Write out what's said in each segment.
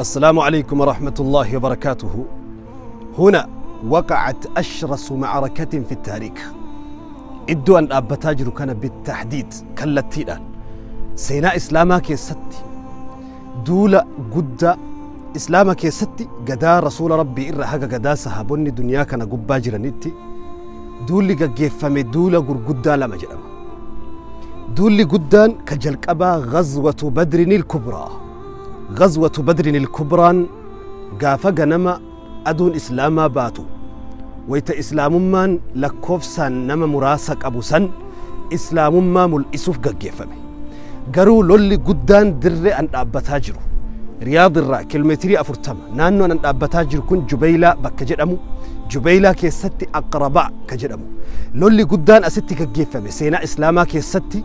السلام عليكم ورحمة الله وبركاته. هنا وقعت أشرس معركة في التاريخ. إدو أن أبتاجر كان بالتحديد كالتيلان سيناء إسلاما كيستي دولة قد إسلاما كيستي قدا رسول ربي إرى حقا قدا صحابوني دنيا كان قباجر نتي دولي قفمي دولة قدا لما جرم دولي قدان كجلقبا غزوة بدر الكبرى. غزوة بدر الكبرى قافا نما أدون إسلاما باتو ويت إسلام من لكوفسان نما مراسك أبو سن إسلام ما ملئسوف قفمي قروا لولي قدان در أن أبتاجرو رياض الرا كيلومتري أفرتما نانو أن أبتاجر كن جبيلة بكجرمو جبيلة كيستي أقرباء كجرمو لولي قدان أستي كجيفمي سينا إسلاما كيستي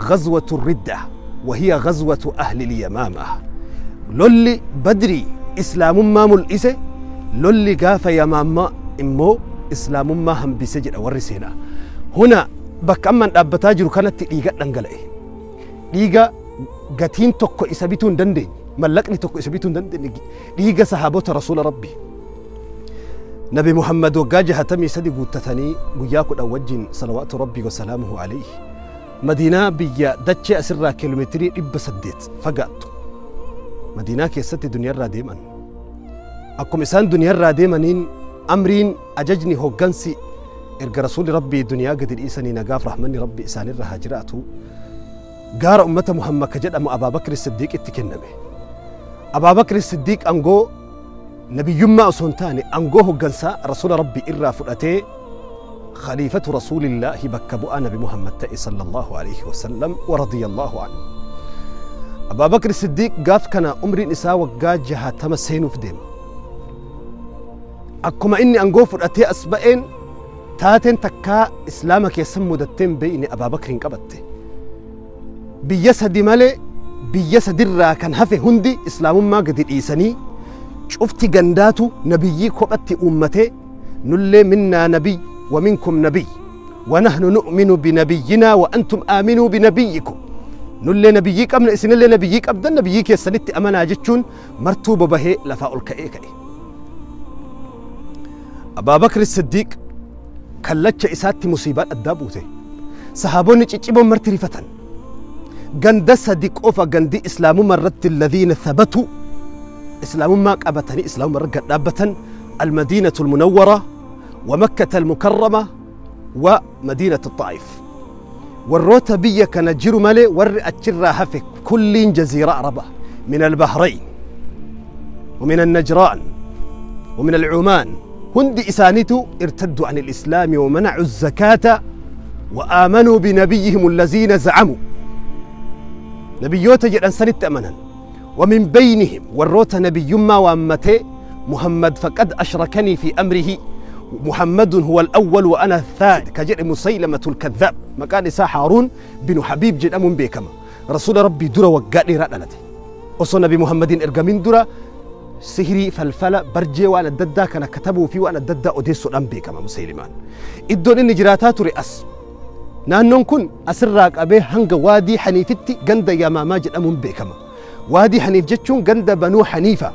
غزوة الردة وهي غزوة أهل اليمامة. لولي بدري إسلام ما ملئسة لولي قاف يماما إمو إسلام ما هم بسجل أورسينا. هنا بك أمن أبتاجر كانت تليقى لنقلئه ليقى قتين تقو إسابيتون دندين ملكني تقو إسابيتون دندين ليقى صحابوت رسول ربي نبي محمد وقاجة تمي سدي قوتتني قياكو أوجين صلوات ربي وسلامه عليه مدينة بيا دتشي أسرى كيلومتري إبا سديت فقط مدينة كيستي دنيا راديما أكم إسان دنيا راديمانين أمرين أججني هوغانسي إرقى رسول ربي دنيا قد الإيساني نقاف رحمني ربي إساني الرهاجراتو قار أمة محمد كجد أم أبا بكر الصديق اتكنبه أبا بكر الصديق أنقو نبي يما أسونتاني أنقو هوغانسا رسول ربي إرى فرأتي خليفة رسول الله بكبؤ نبي محمد صلى الله عليه وسلم ورضي الله عنه. أبا بكر الصديق قاف كان أمري نساء وقاجها تمسين في ديم أكما إني أنقو فرأتي أسبقين تاتين تكا إسلامك يسمو دتين بيني أبا بكر قبته بيسدي مالي بيسدي الرا كان هفي هندي إسلام ما قد الإيساني شفتي قنداتو نبيي كوبتي أمتي نلي منا نبي ومنكم نبي ونحن نؤمن بنبينا وأنتم آمنوا بنبيكم نلي نبيك أمن إسن اللي نبيك أبدا نبيك يسنتي أمنا جتشون مرتوب به لفاء الكئيكئ. أبا بكر الصديق كلتش إساتي مصيبات الدابوتي صحابوني تشيبون مرتري فتن قند صديق أوفا قندي إسلام مرت الذين ثبتوا إسلام ما قبتني إسلام مرت دابة المدينة المنورة ومكة المكرمة ومدينة الطائف والروتبية كان جيرو مالي ور أتشرا هفك كل جزيرة عربة من البحرين ومن النجران ومن العمان هند إسانيتو ارتدوا عن الإسلام ومنعوا الزكاة وآمنوا بنبيهم الذين زعموا نبيوتا جدًا سنة أمنا ومن بينهم والروت نبي ما وأمته محمد فقد أشركني في أمره محمد هو الأول وأنا الثاني كجد مسيلمة الكذاب مكان إسا هارون بن حبيب جد أمون بيكما رسول ربي درا وقال رألته وصل نبي محمد إرقامين درا سهري فلفلة برجي وأنا الددا كان كتبوا في وأنا الددا أوديسو الأم بيكما مسيلمان إدون إن جراتات رئاس نانون كن أسراك أبي هنغ وادي حنيفتي قند يا ماما جد أمون بيكما وادي حنيف جتشون قند بنو حنيفة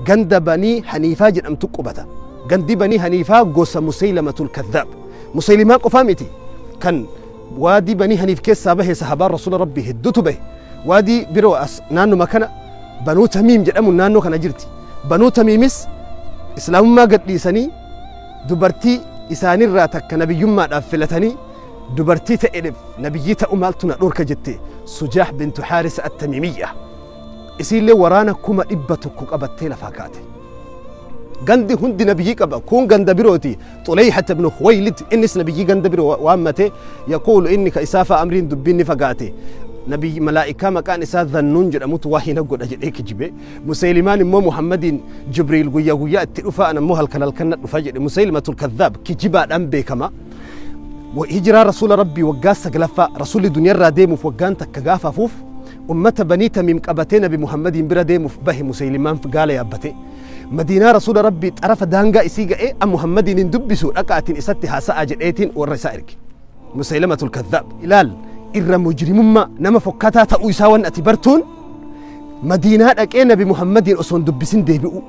قند بني حنيفة جد أم تقبتا قندي بني حنيفة قوس مسيلمة الكذاب مسيلمة قفامتي كان وادي بني حنيف كيس به صحابة رسول ربي هدوت به وادي برو أس نانو مكان بنو تميم جدام نانو كان جرتي بنو تميمس إسلام ما قد ليسني دبرتي إساني راتك نبي يما أفلتني دبرتي تألف نبيتا أمالتنا نورك جتي سجاح بنت حارس التميمية إسيل لي ورانا كما إبتك أبتي لفاكاتي قندي هندي نبيك أبا كون قند بروتي طليحة بن خويلد إنس نبيي قند برو وأمته يقول إنك إسافة أمرين دبيني فقاتي نبي ملائكة مكان إسا ذنون جل أموت واهي نقول أجل إيك جبي مسيلمان مو محمد جبريل قويا قويا التلفاء أنا مو هالكنال كنت نفجر مسيلمة الكذاب كجبا أم بكما وهجرة رسول ربي وقاس قلفة رسول الدنيا راديم وفقان تكغافة فوف أمة بني تميم قبتين بمحمد براديم به مسيلمان فقال يا أبتي مدينة رسول ربي تعرف دانجا إسيجا إيه أم محمد ندبسو أكاتين إستها سأجل إيتين والرسائل مسيلمة الكذاب إلال إر مجرم ما نما فكاتا تأويساوان أتبرتون Madiinaa dhaqee Nabi Muhammadiin osoo hin dubbisin deebi'u.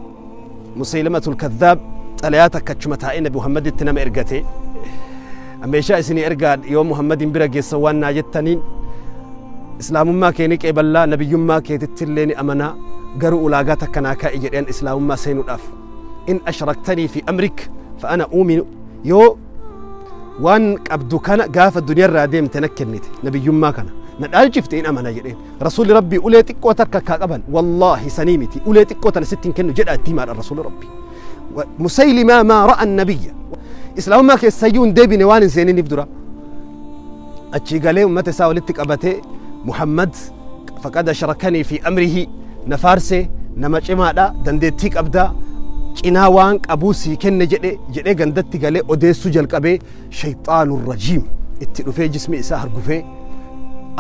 Musaylimatul Kadhaab xalayaa takka achuma taa'ee Nabi Muhammaditti nama ergate. Meeshaa isinii ergaa yoo Muhammadiin bira geessan waan naa jettaniin islaamummaa kee ni qeeballaa, nabiyyummaa keetitti illee ni amanaa, garuu ulaagaa takka naa kaa'i jedheen islaamummaa seenuudhaaf. In ashraktanii fi amrik fa ana uuminu, yoo waan qabdu kana gaafa duniyaarraa deemte na kennite nabiyyummaa kana na dhaalchifte in amana jedheen. Rasuulli Rabbii ulee xiqqoo takka kaa qaban, wallaahi sanii miti, ulee xiqqoo tana sitti hin kennu jedha itti himaadha Rasuulli Rabbii. Musaylimaa maa ra'a nabiyya islaamummaa keessayyuu hin deebine waan hin seeniniif dura. Achii galee ummata isaa walitti qabatee, Muhammad faqad ashrakanii fi amrihi, na faarsee, nama cimaadha, dandeettii qabdaa, cinaa waan qabuu sii kenne jedhe jedhee gandatti galee odeessuu jalqabee. Shayxaanu rajiim itti dhufee jismi isaa hargufee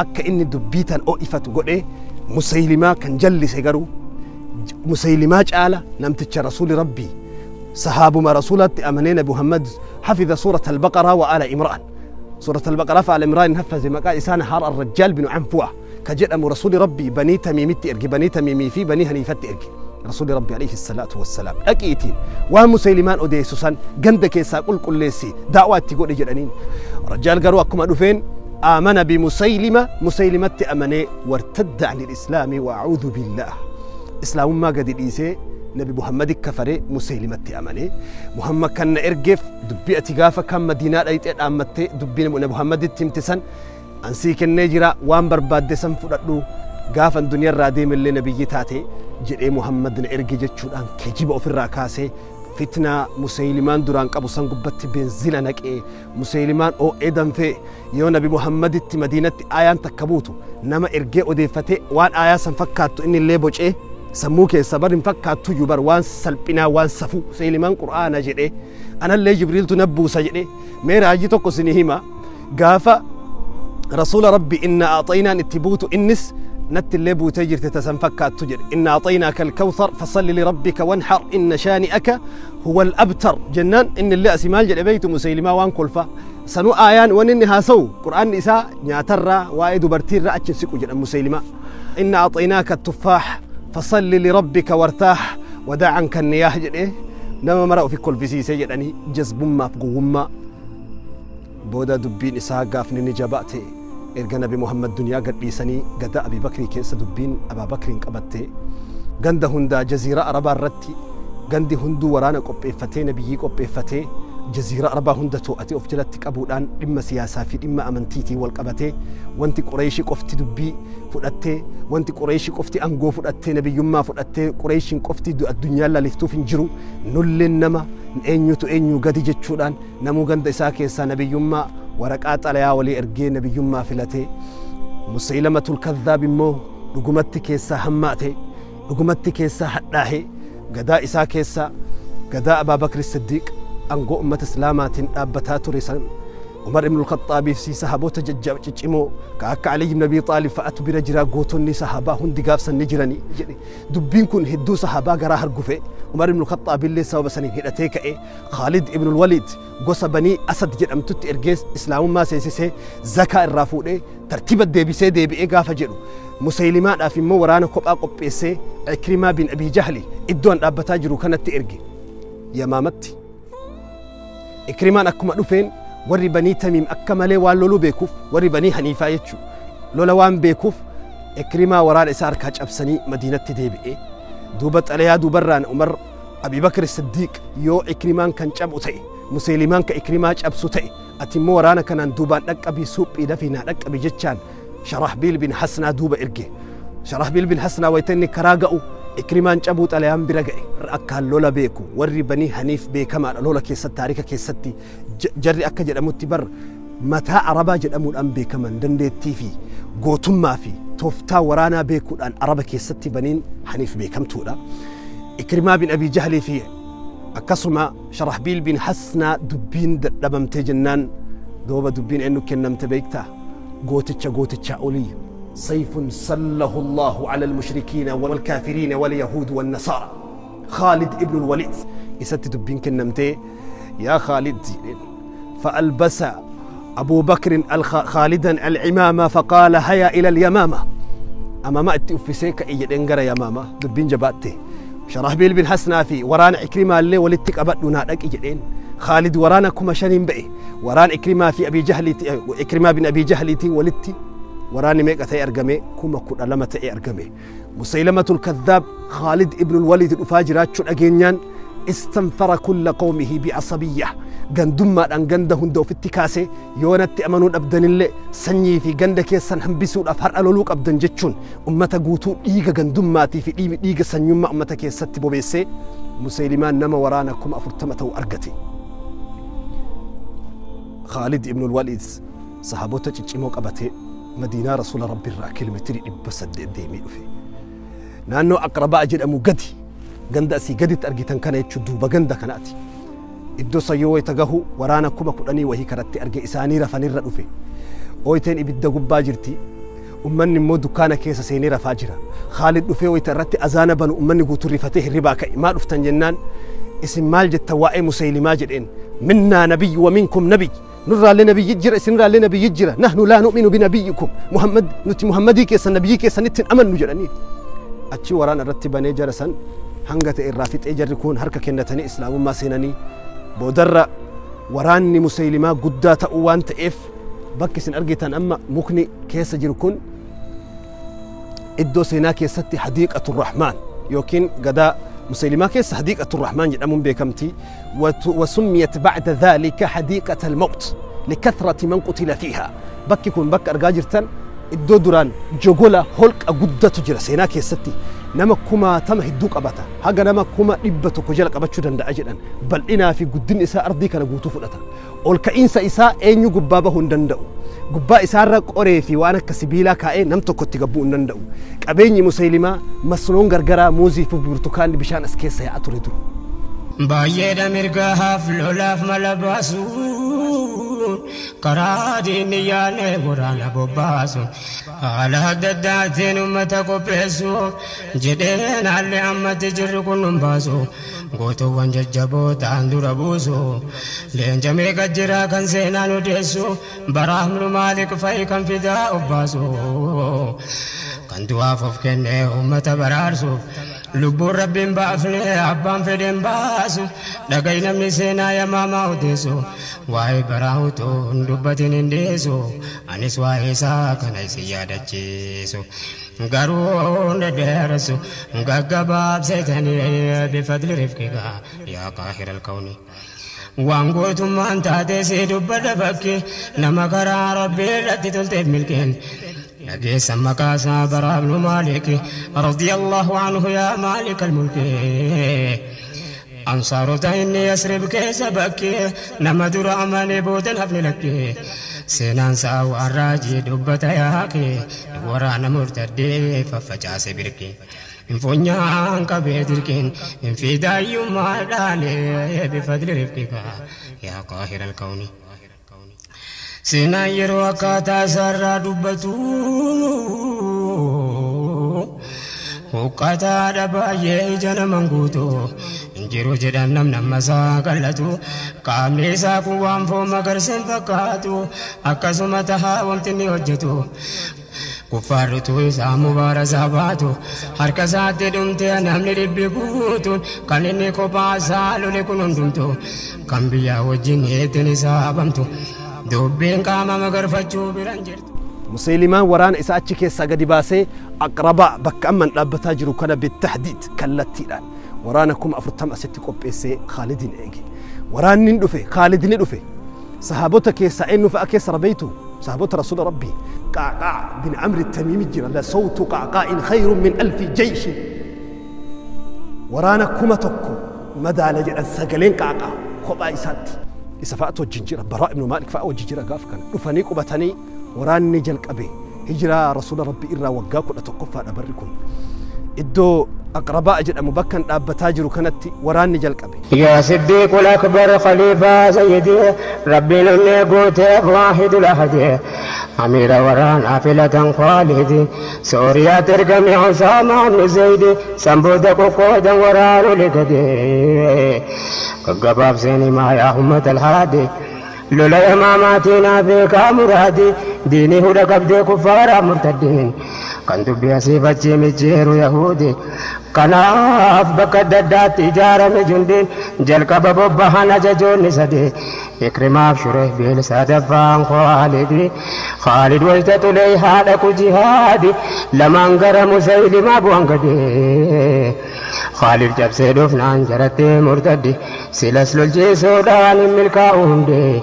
akka inni dubbii tan o'ifatu godhee. Musaylimaa kan jallise garuu Musaylimaa caala namticha Rasuuli Rabbii sahaabuma Rasuulatti amanee Nabi Muhammad hafiza suurata Albaqaraa wa Ala Imraan, suurata Albaqaraa fa Ala Imraan haffaze, maqaa isaa Nahaar Arrajjaal binu Anfu'a ka jedhamu. Rasuuli Rabbii Banii Tamiimitti erge, Banii Tamiimii fi Banii Haniifatti erge Rasuuli Rabbi alayhi salaatu wassalaam. Dhaqiitiin waan Musaylimaan odeessu san ganda keessaa qulqulleessi, daa'waa itti godhe jedhaniin. Rajjaal garuu akkuma dhufeen آمن بمسيلمة، مسيلمة أمني، وارتد عن الإسلام وأعوذ بالله. إسلام ما قد إيسي نبي محمد كفري، مسيلمة أمني. محمد كان إرجف دبي أتقافة كان مدينة أيت أمتي دبي نبي محمد تمتسن أنسيك النجرة وان برباد سن فرقلو قافا الدنيا الراديم اللي نبي تاتي جري محمد إرجي جتشو أن كجيب في الراكاسي fitnaa Musaylimaan duraan qabu san gubbatti beenzila naqee Musaylimaan oo'ee danfee yoo Nabi Muhammaditti Madiinatti aayaan takka buutu nama ergee odeeffatee waan aayaa san fakkaattu inni illee bocee sammuu keessa bar hin fakkaattu bar waan salphinaa waan safuu. Musaylimaan Qur'aana jedhee, anallee Jibriiltu na buusa jedhee. Mee raajii tokko isinii hima: gaafa Rasuula Rabbi inna aaxaynaan itti buutu innis natti illee buutee jirti tasan fakkaattu jedhe. Inna aaxaynaaka alkawthar fasalli lirabbika wanhar inna shaani'aka huwa alabtar jennaan inni illee asii maal jedhe beeytu? Musaylimaa waan kolfa sanuu aayaan waan inni haasawu Qur'aanni isaa nyaatarraa waa'ee dubartiirraa achi siqu jedhan. Musaylimaa inna aaxaynaaka tuffaax fasalli lirabbika wartaax wadaa canka niyaah jedhe nama mara ofi kolfisiisee jedhanii jazbummaaf gowwummaa. Booda dubbiin isaa gaafni ni jabaate. Erga Nabi Muhammad duniyaa gadhiisanii gadaa Abi Bakrii keessa dubbiin Abaa Bakriin qabatte. Ganda hundaa Jaziiraa Arabaa irratti gandi hunduu waraana qopheeffatee, nabiyyii qopheeffatee, Jaziiraa Arabaa hunda to'atee of jalatti qabuudhaan dhimma siyaasaa fi dhimma amantiitiin wal qabatee wanti Qureeshii qofti dubbii fudhattee, wanti Qureeshii qofti aangoo fudhattee, nabiyyummaa fudhattee, Qureeshiin qofti addunyaan laliftuuf hin jiru, nulleen nama eenyutu eenyu gadi jechuudhaan namuu ganda isaa keessaa nabiyyummaa waraqaa xalayaa walii ergee nabiyyummaa filatee. Musayilamatul Kadhaab immoo dhugumatti keessaa hammaate, dhugumatti keessaa hadhaahe. Gadaa isaa keessaa gadaa Abaa Bakri Siddiiq aangoo ummata islaamaatiin dhaabbataa ture san Umar ibn al-Khaxaabii fi sahaboota ciccimoo ka akka Ali ibn Abi Xaalib fa'atu bira jira. Gootonni sahabaa hundi gaafsan ni jiranii jedhe. Dubbiin kun hedduu sahabaa garaa hargufe. Umar ibn al-Khaxaab illee sababa saniin hidhatee ka'e. Khaalid ibn al-Walid gosa Banii Asad jedhamtutti ergee islaamummaa seensisee zakaa irraa fuudhee tartiiba deebisee deebi'ee gaafa jedhu Musaylimaadhaaf immoo waraana kophaa qopheessee Ikrimaa bin Abi Jahli iddoo an dhaabbataa jiru kanatti erge, Yamaamatti. Ikrimaan akkuma dhufeen warri Banii Tamiim akka malee waan loluu beekuuf, warri Banii Haniifaa jechuu lola waan beekuuf, Ikrimaa waraana isaa harkaa cabsanii Madiinatti deebi'e. Duuba xalayaa duubarraan Umar Abi Bakr Siddiiq yoo Ikrimaan kan cabu ta'e, Musaylimaan ka Ikrimaa cabsu ta'e, ati immoo waraana kanaan duubaan dhaqqabii suuphii dafii naa dhaqqabi jechaan Sharahbiil bin Hasnaa duuba erge. Sharahbiil bin Hasnaa wayita inni karaa ga'u Ikrimaan cabuu xalayaan bira ga'e. Akkaan lola beeku warri Banii Haniif beekamaadha lola keessatti. Taarika keessatti jarri akka jedhamutti bar mataa Arabaa jedhamuudhaan beekaman, dandeettii fi gootummaa fi tooftaa waraanaa beekuudhaan Araba keessatti Baniin Haniif beekamtuudha. Ikrimaa bin Abi Jahlii fi akkasuma Sharahbiil bin Hasnaa dubbiin dadhabamtee jennaan dooba dubbiin eenyu kennamte beektaa? Gooticha gootichaa olii, سيف سله الله على المشركين والكافرين واليهود والنصارى، خالد ابن الوليد. إسات دبين كنمتي يا خالد. فألبس أبو بكر خالدا العمامة فقال هيا إلى اليمامة. Amaama itti uffisee ka'e jedheen gara Yamaama dubbiin jabaatte. Sharahbiil bin Hasnaa fi waraana Ikrimaallee walitti qabadhu naa dhaqi jedheen. Khaalid waraana 5000 ba'e. Waraan Ikrimaa fi Abii Jahliiti, Ikrimaa bin Abii Jahliitii walitti waraanni meeqa ta'e argame? 12,000 ta'e argame. Musaylamatul Kadhaab Khaalid ibnul Waliid dhufaa jiraachuu dhageenyaan istanfara kulla qawmihi bi'asabiyya. Gandummaadhaan ganda hunda ofitti kaasee yoo natti amanuu dhabdanillee sanyii fi ganda keessan hambisuudhaaf har'a loluu qabdan jechuun ummata guutuu dhiiga gandummaatii fi dhiiga sanyummaa ummata keessatti bobeessee Musaylimaan nama waraana 40,000 ta'u argate. Khaalid ibnul Waliid sahaabota ciccimoo qabatee Madiinaa Rasuula Rabbiirraa kiiloomeetirii 800 deemee dhufe. Naannoo Aqrabaa jedhamu gadi ganda asii gaditti argitan kana jechuun duuba ganda kanaati. Iddoo sayyoo wayita gahu waraana 10,000 wahii karatti arge isaanii rafanirra dhufe. Ooyiteen ibidda gubbaa jirti. Ummanni immoo dukkaana keessa seenee rafaa jira. Khaalid dhufee wayita irratti azaana banu ummanni guutuun rifatee hirribaa ka'e. Maa dhuftan jennaan isin maal jettan waa'ee Musaylimaa jedheen. Minnaa nabiyyu wa minkum nabiyyu. Nurraallee nabiyyi jira isinirraallee nabiyyi jira. Nahnu laa nu'minu binabiyyikum. Muhammad nuti Muhammadii keessan nabiyyii keessanitti hin amannu jedhanii. Achi waraana irratti banee jara san hanga ta'e irraa fixee jarri kun harka kennatanii islaamummaa seenanii boodarra waraanni Musaylimaa guddaa ta'uu waan ta'eef bakki isin argitan amma mukni keessa jiru kun iddoo seenaa keessatti Hadiiqatu Rahmaan yookiin gadaa Musaylimaa keessa Hadiiqatu Rahmaan jedhamuun beekamti. Wasummiyat ba'da dhaalika Hadiiqata al-Mawt likathrati man qutila fiihaa. Bakki kun bakka argaa jirtan iddoo duraan jogola holqa guddatu jira seenaa keessatti. Nama 20,000 hedduu qabata. Haga nama 100,000 jala qabachuu danda'a jedhan. Bal'inaa fi guddinni isaa ardii kana guutuu fudhata. Ol ka'iinsa isaa eenyu gubbaa bahuu hin danda'u. Gubbaa isaarra qoree fi waan akka sibiilaa kaa'ee nam tokkotti gabbuu hin danda'u. Qabeenyi Musaylimaa masnoon gargaraa muuzii fi burtukaanni bishaan as keessa yaa'aa ture dur. Baay'eedha mirgaaf lolaaf mala baasuun karaa diinni yaane waraana bobbaasu haala adda addaatiin uummata qopheessu jedheen haalli ammatti jirru kun nun baasu gootuuwwan jajjaboo ta'an dura buusu leenca meeqa jira kan seenaan odeessu baraaf nu maaliif fa'i kan fidaa obbaasu kan du'aaf of kennee uummata baraarsuuf lubbuun rabbiin baafne abbaan fedhen baasu dhaga'i namni seenaa Yamaamaa odeessu waa'ee baraa utuu hin dubbatin hin dhiisu anis waa'ee isaa kana isin yaadachiisu garuu dhedheeressu gaggabaabseetanii bifadli rifqiqa yaa qaahira alkawni. Waan gootummaan taate si dubbadha bakki nama karaa rabbii irratti tolteef milkeen. نجيس مكاسا برا بن مالك رضي الله عنه يا مالك الملك أنصار تهني يسرب كيس بكي نمدر أماني بودن هفن لك سينان ساو الراجي دبت ياكي ورانا مرتدي ففجاس بركي إن كبيركين إن في دايو مالاني بفضل رفقك يا قاهر الكون. Seenaan yeroo akkaataa isaarraa dubbatu huqqataadha baay'ee ija naman guutu hin jiru jedhan namni amma isaa qallatu qaamni isaa kun waan foon magarseen fakkaatu akkasuma tahaa wanti inni hojjetu kuffaarritu isaa mubaarasaa baatu harka isaatti dhumte namni dhibbi guutuun kan inni kophaa isaa lole kun hundumtu kan biyyaa wajjin heettiin isaa abamtu. Dubbiin qaama magarfachuu biran jirtu. Musaylimaan waraana isaa achi keessaa gadi baasee Aqrabaa bakka amman dhaabbataa jiru kana bitahdiid kallattiidhaan waraana 40,000 asitti qopheessee Khaalidin eege. Waraanni dhufe Khaalid ni dhufe. Sahaabota keessaa eenyu fa'a keessa rabeeytu? Sahaabota Rasuula Rabbii. Qaqaa bin Amri Tamiimi jira. La sawtu qaqaa'in khayrun min alfi jayshin. Waraana 1,000 madaala jedhan sagaleen qaqaa kophaa isaatti. Isa fa'atu wajjin jira. Baraa ibnu Maalik fa'a wajjin jira gaaf kana. Dhufanii qubatanii waraanni jalqabe. Hijiraa Rasuula Rabbii irraa waggaa 11ffaadha barri kun. Iddoo Aqrabaa jedhamu bakka hin dhaabbataa jiru kanatti waraanni jalqabe. Yaa Siddiiqul Akbar Khaliifaa Sayyidii Rabbiin onnee gooteef waahidul ahadii Amiira waraanaa filatan Khaalidi Sooriyaatti ergame Usaamaa ibnu Zaydi sanbooda qoqqoodan waraanu ligadee gaggabaabseen himaa yaa ummata alhaadi lola Yamaamaatiin beekaa muraadi diinii hudha qabdee kuffaaraa murtaddiin Kan dubbii asii fachi mijjeeru Yahuudi. Kanaaf bakka adda addaatti ijaarame jundiin jalqaba bobbahan ajajoonni sadii. Ikrimaaf Shurehbiil sadaffaan Khaalidi. Khaalid wayita tulee haadha ku jihaadi. Lamaan gara Musaylimaa bu'an gadee. Khaalid cabsee dhufnaan jarattee murtaddi. Silas lolchiisuudhaan hin milkaa'u hundee.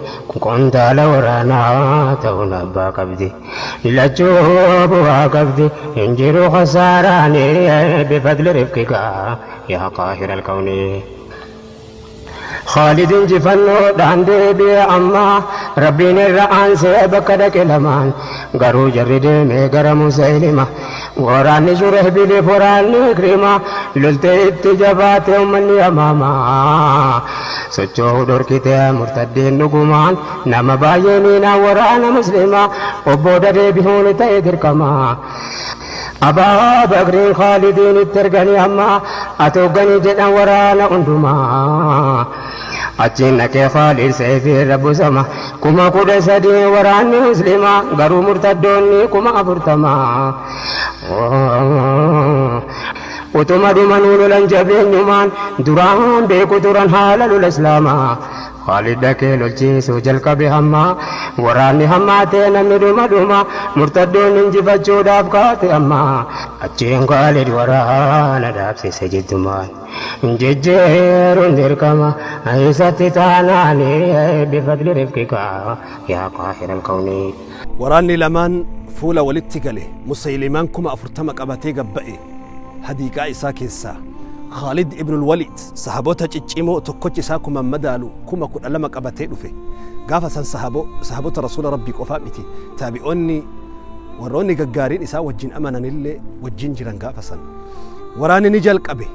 Qondaala waraanaa ta'uun abbaa qabdi. Lachuu bu'aa qabdi. Hin jiru khasaaraan bifadli rifqikaa yaa qaahira alkawnii. Khaalid injifannoodhaan deebi'e ammaa Rabbiin irra aansee bakka dhaqe lamaan garuu jarri deemee gara Musaylima waraanni Shurehbiliif waraanni Ikrima loltee itti jabaate uummanni Yamaamaa socho'uu dhorkite murtaddeen dhugumaan nama baay'ee miinaa waraana Muslimaa obbooda deebi'uun ta'e dirqama. Abaa Bakriin Khaalidiin itti erganii amma atoogganii jedhan waraana hundumaa. Achiin dhaqee Khaalid seefii irra busama 13,000 waraanni Muslimaa garuu murtaddoonni 40,000. Utuma dhumanuu lolan jabeenyumaan duraan beeku turan haala lola Islaamaa. Khaalid dhaqee lolchiisuu jalqabe hammaa waraanni hammaatee namni dhuma dhuma murtaddoonni injifachuudhaaf kaate ammaa. Achiin Khaalid waraana dhaabsise jiddumaan jejjeeruun dirqama isatti taanaan bifadli rifqikaa yaa qaahira alkawnii. Waraanni lamaan fuula walitti gale Musaylimaan 40,000 qabatee gabba'e hadiiqaa isaa keessaa. Khaalid ibn al-Walid sahaboota ciccimoo tokkochi isaa kuma madaalu 12,000 qabatee dhufe. Gaafa san sahaboota rasuula rabbii qofaa miti taabi'oonni warroonni gaggaariin isaa wajjin amananillee wajjin jiran gaafa san. Waraanni ni jalqabe.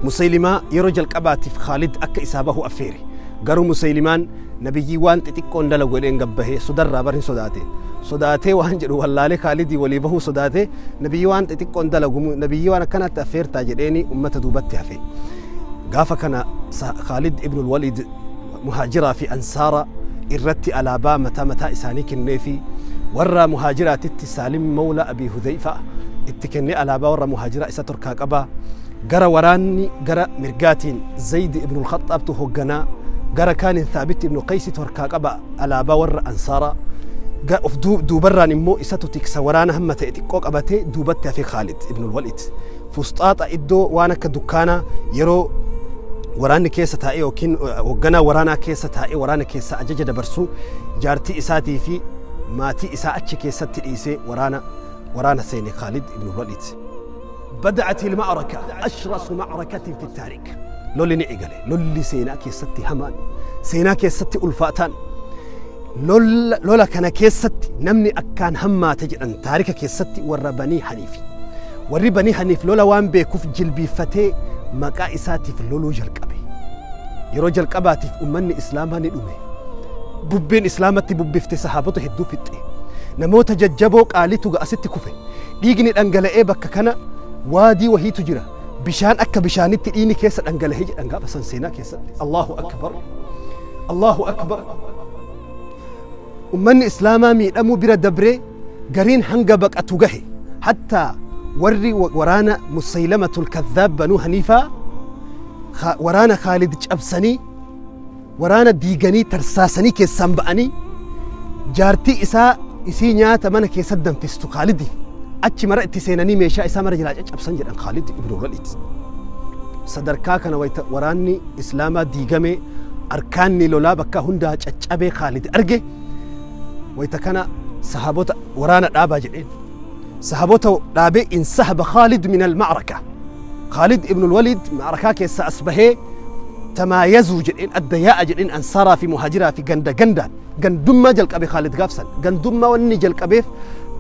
Musaylimaa yeroo jalqabaatiif Khaalid akka isaa bahu affeere. Garuu Musaylimaan nabiyyii waan xixiqqoon dalagu jedheen gabbahee sodarraa bar hin sodaate. Sodaatee waan jedhu wallaalee Khaalidii walii bahuu sodaatee nabiyyii waan xixiqqoon dalagu nabiyyii waan akkanaatti affeertaa jedheeni ummata duubatti hafe. Gaafa kana Khaalid ibn al-Walid muhaajiraa fi ansaara irratti alaabaa mataa mataa isaanii kennee fi warra muhaajiraatitti Saalim Mawla Abi Hudhayfa itti kennee alaabaa warra muhaajiraa isa torkaa qabaa. Gara waraanni gara mirgaatiin Zayd ibn al-Khattaabtu hoogganaa gara kaaniin Thaabit ibn Qaysitu harkaa qaba alaabaa warra ansaaraa. Of duubarraan immoo isatu tiksa waraana hamma ta'e xiqqoo qabatee duubatti hafe Khaalid ibn al-Walid. Fusxaaxa iddoo waan akka dukkaanaa yeroo waraanni keessa taa'ee yookiin hoogganaa waraanaa keessa taa'ee waraana keessa ajaja dabarsuu jaartii isaatii fi maatii isaa achi keessatti dhiisee waraana seene Khaalid ibn al-Walid. بدأت المعركة أشرس معركة في التاريخ. لولي نعقله لولي سينا كيستي همان سينا كيستي ألفاتان لولا كان كيستي نمني أكان هما تجد أن تاريخ كيستي وربني حنيفي وربني حنيف لولا وان بيكوف جلبي فتي مقائساتي في اللولو جلقبي يرو جلقباتي في أمني إسلاما ندومي ببين إسلامتي ببفتي صحابته هدو فتي نموت ججبوك آليتو قاسيتي كوفي ديجني الأنجلائي بكا كان وادي وهي تجرى بشان أكا بشان تقيني كيسة أنجلائي أنجاب سنسينا كيسة. الله أكبر الله أكبر. أمني إسلاما مي أمو برا دبري قرين هنجبك أتوجهي حتى وري ورانا مسيلمة الكذاب بنو حنيفة ورانا خالد أبسني ورانا ديجاني ترساسني كيسان بأني جارتي إسا إسي نياتا مانا كيسدن فيستو خالدي أتش مرة تسيناني ميشا إسا مرة جلاج أتش أبسن جدًا خالد ابن الوليد. صدركا كان وراني إسلاما ديجامي أركاني لولا بكا هندا أتش أبي خالد أرجع ويتكنا صحابوتا ورانا دابا جدين صحابوتا دابي انسحب خالد من المعركة. خالد ابن الوليد معركة كيسا أصبحه تمايزوا جدين الدياء جدين أنصارا في مهاجرة في جندا جندا جندما جلك أبي خالد قافسا جندما وني جلك أبي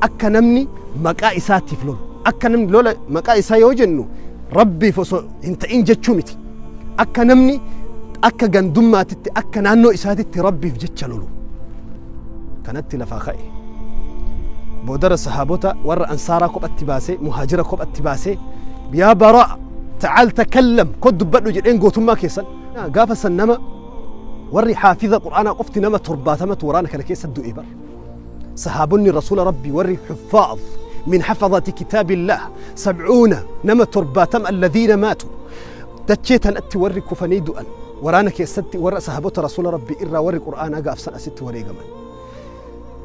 أكا نمني مكا إساتي فلول أكا نمني لولا مكا إسا يوجنو ربي فصو انت إن جتشومتي أكا نمني أكا جندما تتي أكا نانو إساتي ربي في جتشلولو كانت لفاخائي بودر الصحابوتا ور أنصارا كوب التباسي مهاجرة كوب التباسي يا براء تعال تكلم كد بدو جدين قوتما كيسن قافس النما وري حافظة قرآن قفت نما ترباتما تورانا كان كيس الدو إبر صحابني رسول ربي وري حفاظ من حفظة كتاب الله 70 نما ترباتم الذين ماتوا دتشيتن أتي وري كفني دؤن ورانا كيستي ورا صحابة رسول ربي إرا وري قرآن أقاف سنة ست وري قمن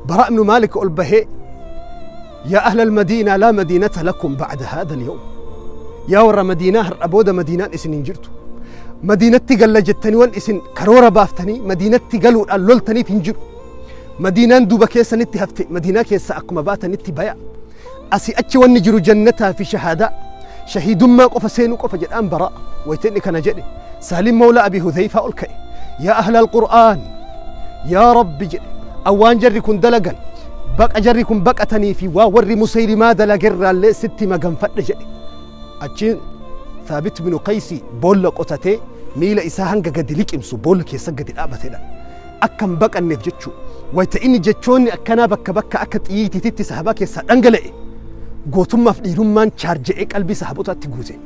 براء بن مالك ألبهي يا أهل المدينة لا مدينة لكم بعد هذا اليوم يا ورا مدينة أبودا مدينة إسن جرتو مدينة تقل جتني وان إسن كرورة بافتني مدينة تقلوا اللولتني فينجر مدينة دوبا كيسا نتي هفتي مدينة كيسا أقم باتا نتي بيا أسي أتش ونجر جنتها في شهادة شهيد ما قف سينو قف جدان براء ويتني كان جدي سالم مولى أبي هذيفة ألكي يا أهل القرآن يا رب جدي أوان جركن دلقا بق أجركن بقتني في واور مسير ما دلقر اللي ست ما قنفت جدي أتشين ثابت بن قيسي بول قتتي ميلا إساهن قد لك إمسو بول كيسا قد الأبتنا أكم بق النف جتشو ويتإني جتشوني أكنا بك بك أكت إيتي تتي سهباك يسا أنقلئ قوتما في رمان شارجئك قلبي سهبوتا تقوزي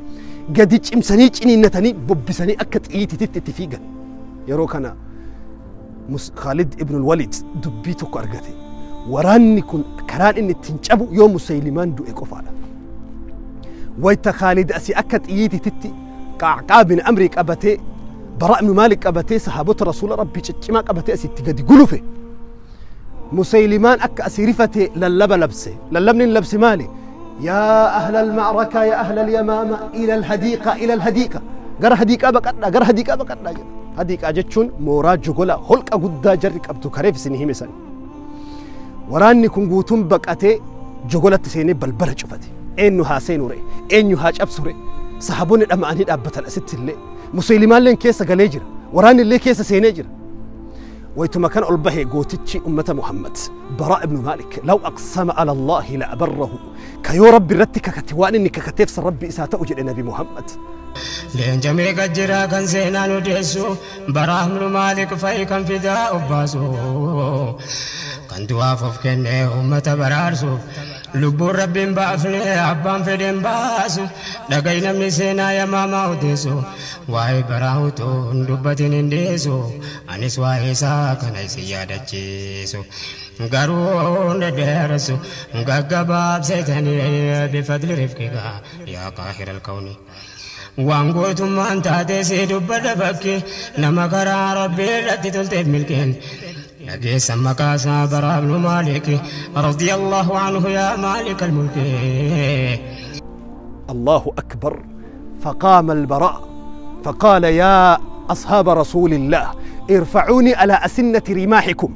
قد إمساني إني نتني ببساني أكت إيتي تتي تفيقا يروكنا خالد ابن الوليد دبيتو كأرقتي وراني كن كران إني تنشبو يوم مسيلمان دو إكوفالا ويتا خالد أسي أكت إيتي تتي قعقاع بن أمريك أبتي براء بن مالك أبتي صحابة رسول ربي تشماك أبتي أسي تقدي قلوفي مسيلمان أك أسي رفتي للبا لبسي للبني لبسي مالي يا أهل المعركة يا أهل اليمامة إلى الهديقة إلى الهديقة قر هديقة بقتنا قر هديقة بقتنا هديقة جتشون مورا جوغولا هلك أقودا جرك أبتو كريف سنهي مثلا وراني كن قوتون بقتي جوغولا تسيني بلبلة شفتي إنه هاسينو ري إنه هاج أبسوري صحابوني الأماني أبتن أست اللي مسيلمان لين كيسة قليجر وراني اللي كيسة سينيجر ويتما كان ألبه قوتتشي أمة محمد براء بن مالك لو أقسم على الله لأبره كيو ربي رتك كتوان إنك كتفس ربي إساءة أجل النبي محمد لين جميع جرا كان زينا ندسو براء بن مالك فايكم فداء باسو كان دوافف كنه أمة برارسو لبو ربي بافني أبان فدين باسو دقينا من سينا يا ماما وديسو واي براوتو ندبتين انديسو أنيس واي ساكن سيادة جيسو قارون درسو ققباب سيتني بفضل رفقك يا قاهر الكون وانقوتم أنت تسيد بدبك نما قرا ربي رد تلتف ملكين لقيس مكاسا براء بن مالك رضي الله عنه يا مالك الملك. الله أكبر. فقام البراء فقال يا أصحاب رسول الله ارفعوني على أسنة رماحكم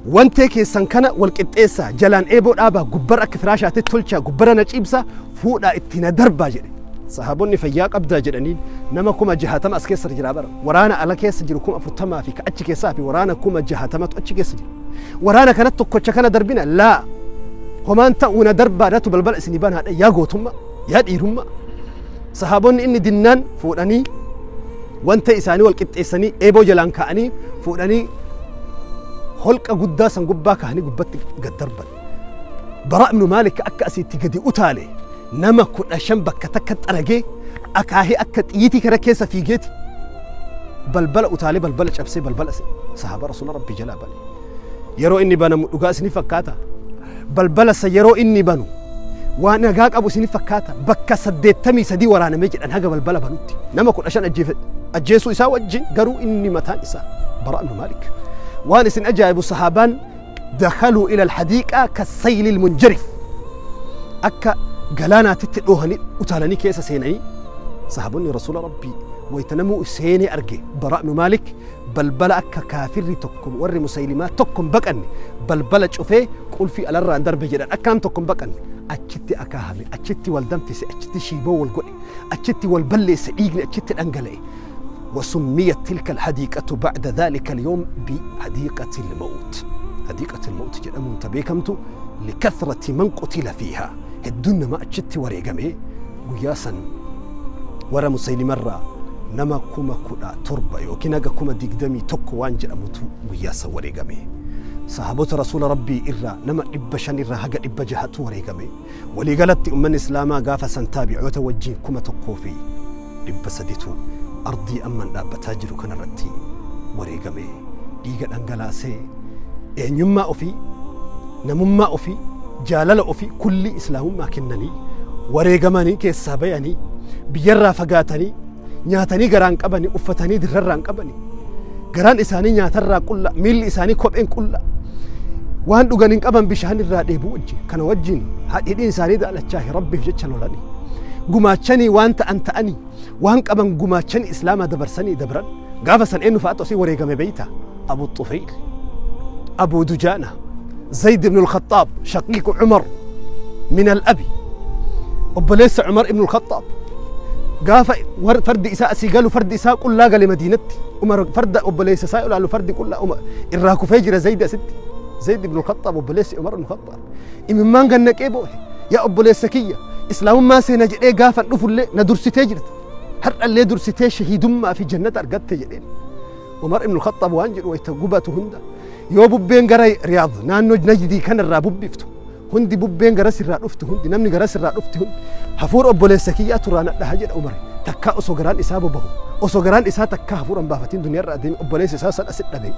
وانتكي سنكنا والقطيسة جلان إيبو أبا قبر أكثراشة تتلشا قبرنا جيبسا فوق اتنا دربا جري صحابوني فياق أبدا جرانين نما كما جهاتما أسكيسر جرابر ورانا على كيس جركم أفرتما فيك أتش كيسافي ورانا كما جهاتما أتش كيس جر ورانا كانت تكوتش كان دربنا لا هما أنت ونا دربا نتو بلبل سنبان هذا يا قوتما يا ديرهما صحابوني إني دنان فوقني وانت إساني والقط إساني إيبو جلان كأني فوقني خلق قداسا قبا كهني قبت قد دربا براء بن مالك أكأسي تقدي أتالي نما كنا شنبك تكت أرجع أكاهي أكت يتي كركيسة في جيت بلبل أتالي بلبل شبسي بلبل صحابة رسول ربي جل بل يرو إني بنا مقاس نفكاتا بلبل سيرو إني بنو وأنا جاك أبو سني فكاتا بك سديت تمي سدي ورانا مجد أنا هجا بلبل بنوتي نما كنا عشان أجيسو إسا وجي قرو إني متان إسا براء بن مالك وأنا سن أجا أبو صحابان دخلوا إلى الحديقة كالسيل المنجرف أكا قلانا تتلوهني وتالني كيسا سيني صحابوني رسول ربي ويتنمو سيني أرجي براء بن مالك بلبل أكا كافر تكم ور مسيلمات تكم بقني بلبل شوفي قول في ألرا أندر بجدان أكام تكم بقني أتشتي أكاهمي أتشتي والدمتسي أتشتي شيبو والقولي أتشتي والبلي سئيقني أتشتي الأنقلي. وسميت تلك الحديقة بعد ذلك اليوم بحديقة الموت. حديقة الموت جدامون تبيكمتو لكثرة من قتل فيها هدون ما أتشتي وريقمي قياسا ورا مسيلمرة نما كوما كودا تربة يوكيناغا كوما ديقدمي توكو وانجل أموتو قياسا وريقمي صحابة رسول ربي إرى نما إبشان إرى هقا إبجهاتو وريقمي ولي قالت أمان إسلاما قافا سنتابعوتا وجين كوما تقوفي إبسدتو أرضي أمن أبتاجر كان رتي وريقمي ديقا أنقلاسي إن يما أفي نمما أفي Jaalala ofii kulli islaamummaa kennanii wareegamanii keessaa bayanii biyyarraa fagaatanii nyaatanii garaan qabanii uffatanii dirrarraan qabanii garaan isaanii nyaatarraa qulla miilli isaanii kopheen qulla waan dhugan hin qaban bishaan irraa dheebuu wajjin kana wajjin hidhiin isaanii daalachaa rabbiif jecha lolanii gumaachanii waan ta'an ta'anii waan qaban gumaachanii islaamaa dabarsanii dabran gaafa san eenyu fa'aatu asii wareegame beeyta Abu Xufayl Abu Dujaana Zayd ibn al-Khattaab shaqiiqu Cumar min al-abi obboleessa Cumar ibn al-Khattaab gaafa fardi isaa asii galu fardi isaa qullaa gale Madiinatti Umar farda obboleessa isaa ilaalu fardi qullaa Umar irraa kufee jira Zayd asitti Zayd ibn al-Khattaab obboleessi Umar ibn al-Khattaab imimmaan gannaqee boohe yaa obboleessa kiyya islaamummaa seena jedhee gaafan dhufullee na dursitee jirta har'allee dursitee shahiidummaa fi jannata argatte jedheen Umar ibn al-Khattaab waan jedhu wayta gubatu hunda yoo bubbeen gara Riyaad naannoo Najdii kanarraa bubbiftu hundi bubbeen gara sirraa dhuftu hundi namni gara sirraa dhufti hundi hafuura obboleessa kiyyaa turaan dhaha jedha Umar takkaa osoo garaan isaa bobahu osoo garaan isaa takkaa hafuuran baafatiin duniyaarraa adeeme obboleessa isaa san asit dhabe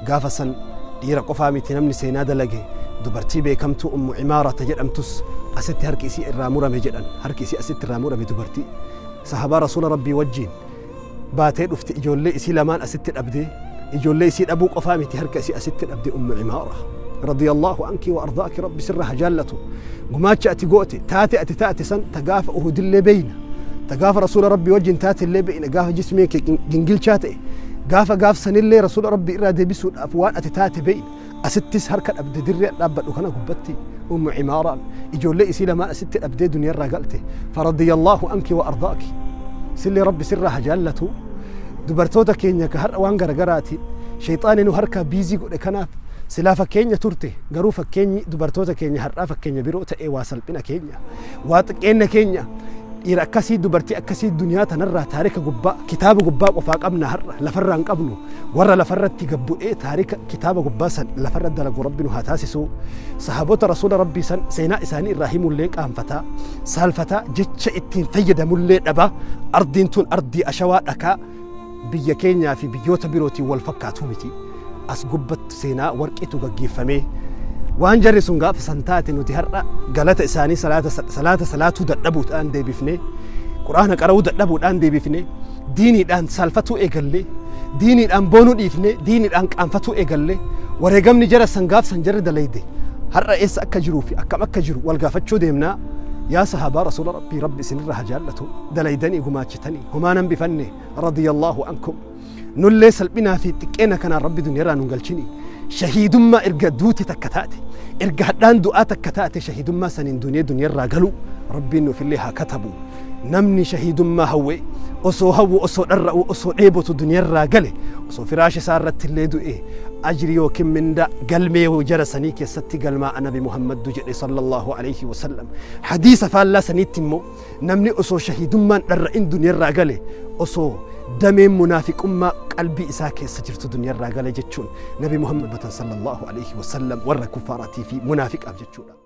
gaafa san dhiira qofaa miti namni seenaa dalage dubartii beekamtuu Ummu Cimaarata jedhamtus asitti harki isii irraa murame jedhan harki isii asitti irraa murame dubartii sahabaa rasuula rabbii wajjiin baatee dhufte ijoollee isii lamaan asitti dhabdee ijoollee isii dhabuu qofaa miti harka isii asitti dhabde Ummu Cimaara رضي الله عنك وأرضاك رب سرها جالته قماتش أتي تاتي أتي تاتي سن تقاف أهد اللي بين تقاف رسول ربي وجه تاتي اللي بين قاف جسمي جنجل شاتي قاف قاف سن اللي رسول ربي إرادة بسود أفوان أتي تاتي بين أستس هركة أبدي دري أبد وكان قبتي أم عمارة يجول لي إسيلة ما أست أبدي دنيا رجلته فرضي الله عنك وأرضاك سلي ربي سرها جالته دبرتوتا كينيا كهر وانقر قراتي شيطان إنه هركة بيزي قد كناف silaa fakkeenya turte garuu fakkeenyi dubartoota keenya har'aa fakkeenya biroo ta'ee waa salphina keenya waa xiqqeenna keenya dhiira akkasii dubartii akkasii duniyaa tanarraa taarika gubbaa kitaaba gubbaa qofaa qabna har'a lafarraa hin qabnu warra lafarratti gabbu'ee taarika kitaaba gubbaa san lafarra dalagu rabbi nu haa taasisu sahaabota rasuula rabbii san seenaa isaanii irraa himullee qaanfataa saalfataa jecha ittiin fayyadamullee dhabaa ardiin tun ardii ashawaa dhakaa biyya keenyaa fi biyyoota birootiin wal fakkaatuu miti. As gubbatti seenaa warqiitu gaggeeffamee waan jarri sun gaafa san taate nuti har'a galata isaanii salaata salaatuu dadhabuudhaan deebifnee quraana qara'uu dadhabuudhaan deebifnee diiniidhaan saalfatuu eegallee diiniidhaan boonuu dhiifnee diiniidhaan qaanfatuu eegallee wareegamni jara san gaaf san jarri dalayde har'a eessa akka jiruu fi akkam akka jiru wal gaafachuu deemnaa yaa sahaabaa rasuula rabbii rabbi isinirra haa jaallatu dalaydanii gumaachitanii homaa nan bifanne radiyallaahu ankum nullee salphinaa fi xiqqeena kanaan rabbi duniyaarraa nun galchini shahiidummaa erga duuti takka taate erga hadhaan du'aa takka taate shahiidummaa saniin duniyaarraa galu rabbiin nuufillee haa katabu namni shahiidummaa hawwe osoo hawwu osoo dharra'u osoo dheebotu duniyaarraa gale osoo firaasha isaa irratti illee du'e ajri yookiin minda galmee jara sanii keessatti galmaa nabi Muhammaddu jedhe sallallahu alayhi wasallam hadiisa faallaa saniitti immoo namni osoo shahiidummaan dharra'in duniyaarraa gale osoo dameen munaafiqummaa qalbii isaa keessa jirtu duniyaarraa gale jechuun nabi Muhammad sallallahu alayhi wasallam warra kuffaaraatii fi munaafiqaaf jechuudha.